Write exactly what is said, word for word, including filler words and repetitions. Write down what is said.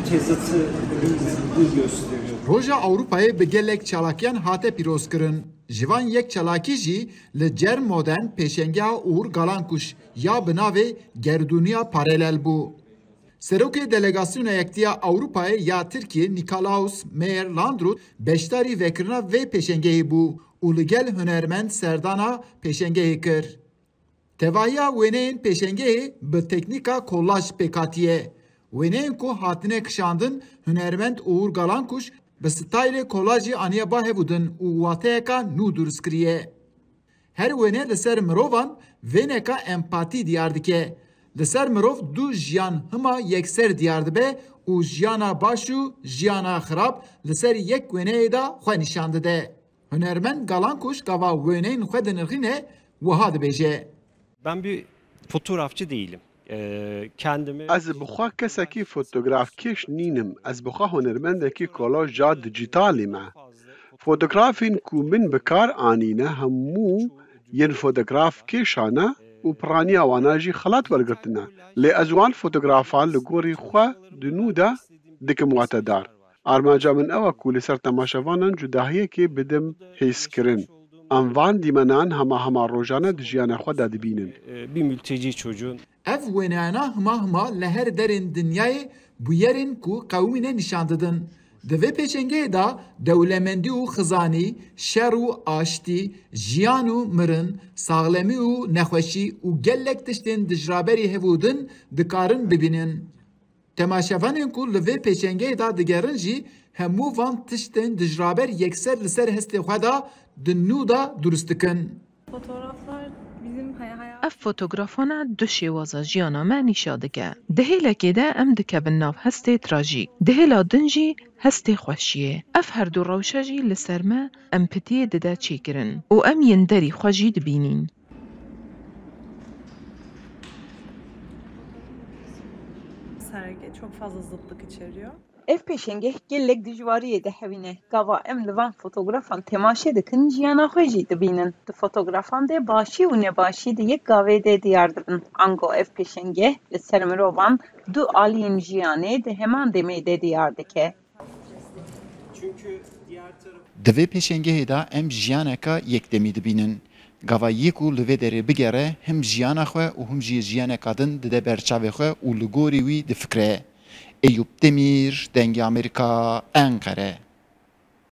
Tezatı gösteriyor. Roja Ewropayê bi gelek çalakiyan hate pîrozkirin. Ji van yek çalakî jî li Cermoden pêşengeha Uğur Galankuş ya bi navê Gerdûniya Paralel bû. Serokê Delegasyona Yektiya Ewropayê ya Tirkiyê Nikolaus Meyer Landrut beşdarî vekirina vê pêşengehê bû û li gel hunermend serdana pêşengehê kir. Tevahiya wêneyên pêşengehê bi teknîka kolaj pêk hatiye. Wêneyên ku hatine kişandin, hunermend Uğur Galankuş bi staylê kolajî aniye ba hevûdin û wateyeka nû durust kiriye. Her wêne li ser mirovan vêneka empatî diyar dike. Li ser mirov du jiyan hima yekser diyar dibe û jiyana baş û jiyana xirab li ser yek wêneyê de xwe nîşan dide. Hunermend Galankuş gava wêneyên xwe dinirxîne, wiha dibêje. Ben bir fotoğrafçı değilim. Ee, kendimi Ez bi xwe kesekî fotografkêş nînim. Ez bi xwe hunermendekî koloja dîjîtalî me. Fotografên ku min bi kar anîne hemû yên fotografkêşan e û piraniya wana jî xelat wergirtine. Lê ez wan fotografan li gorî xwe di nû de dikim watedar. Armanca min ew e ku li ser temaşevanan cudahiyekê bidim hîskirin. Em van dîmenan hema hema rojane di jiyana xwe de dibînin. Ee, bir mülteci çocuğun Ev wêneyana hima hima li her derên dinyayê bûyerên ku qewimîne nîşan didin. Di vê pêşengehê de dewlemendî û xizanî, şer û aştî, jiyan û mirin, saxlemî û nexweşî û gelek tiştên dijraberî hevûdin dikarin bibînin. Temaşevanên ku li vê pêşengehê de digerin jî hemû van tiştên dijraber yekser li ser hestê xwe de di nû de durust dikin. Fotoğraflar bizim hay- hayat Ev fotografana du şêwaza jiyana me nîşa dike. Di hêlekê de em dikevin nav hestê trajîk, di hêla din jî hestê xweşiyê. Ev her du rewşe jî li ser me empatiyê dide çêkirin û em yên derî xwe jî dibînîn. Sergi çok fazla zıtlık içeriyor. Ev pêşengeh gelek dijwariyê dihewîne. Gava em li van fotografan temaşe dikin, jiyana xwe jî dibînin. Di fotografan de başî û nebaşî di yek gavê de diyar dibin. Ango ev pêşengeh li ser mirovan du aliyên jiyanê di heman demê de diyar dike. Di vê pêşengehê de em jiyaneka yekdemî dibînin. Gava yê ku li vê derê bigere, him jiyana xwe û him jî jiyaneka din dide ber çavê xwe û li gorî wî difikire. Eyûp Demîr, Dengê Amerîka, Enqere.